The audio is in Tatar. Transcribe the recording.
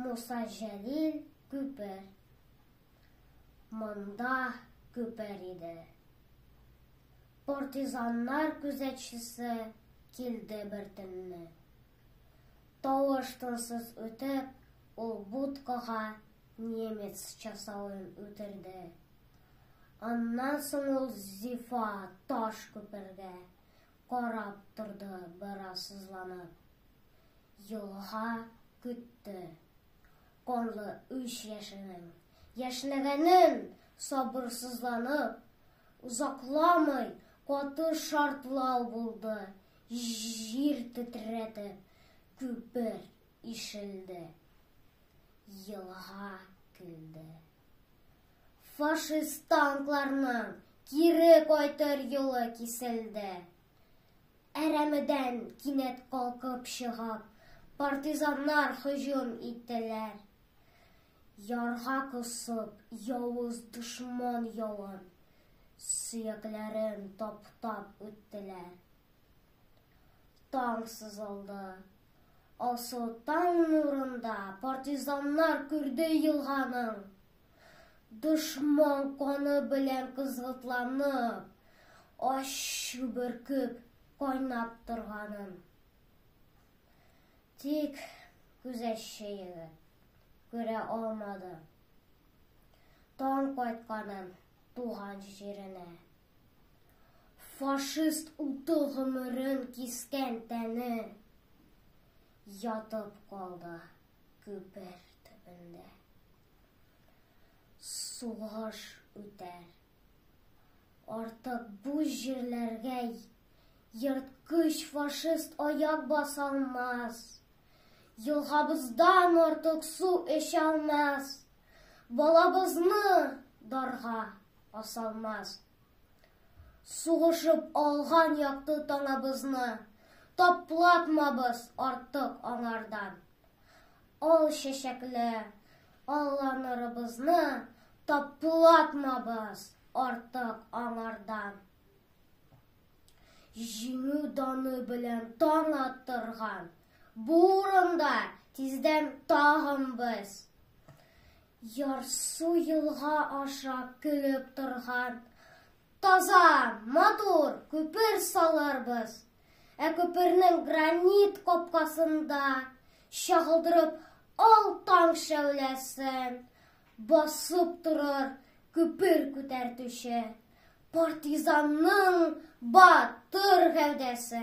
Муса Җәлил күпер. Монда күпер иде. Партизаннар күзәтчесе килде бер төнне. Тавыш-тынсыз үтеп, ул будкага немец часовоен үтерде. Аннан соң ул зифа таш күпергә карап торды бераз сызланып. Елга көтте. Канлы үч яшенең яшьнәгәнен сабырсызланып, озакламый каты шартлау булды, җир тетрәтеп, күпер ишелде. Елга көлде. Фашист танкларның кире кайтыр юлы киселде. Әрәмәдән кинәт калкып чыгып, партизаннар һөҗүм иттеләр. Ярга кысып, явыз дошман явын, сөякләрен таптап үттеләр. Таң сызылды. Алсу таң нурында партизаннар күрде елганың дошман каны белән кызгылтланып, ачу бөркеп кайнап торганын. Тик күзәтче егет күрә алмады таң кайтканын туган җиренә. Фашист уты гомерен кискән тәне ятып калды күпер төбендә. Сугыш үтәр. Артык бу җирләргә ерткыч фашист аяк баса алмас. Елгабыздан артык су эчә алмас. Балабызны дарга асалмас. Сугышып алган якты таңыбызны таплатмабыз артык аңардан. Ал чәчәкле алланырыбызны таплатмабыз артык аңардан. Җиңү даны белән таң аттырган бу урында тиздән тагын без ярсу елга аша көлеп торган таза, матур күпер салырбыз. Ә күпернең гранит капкасында чагылдырып ал таң шәүләсен басып торыр күпер күтәртүче партизанның батыр гәүдәсе.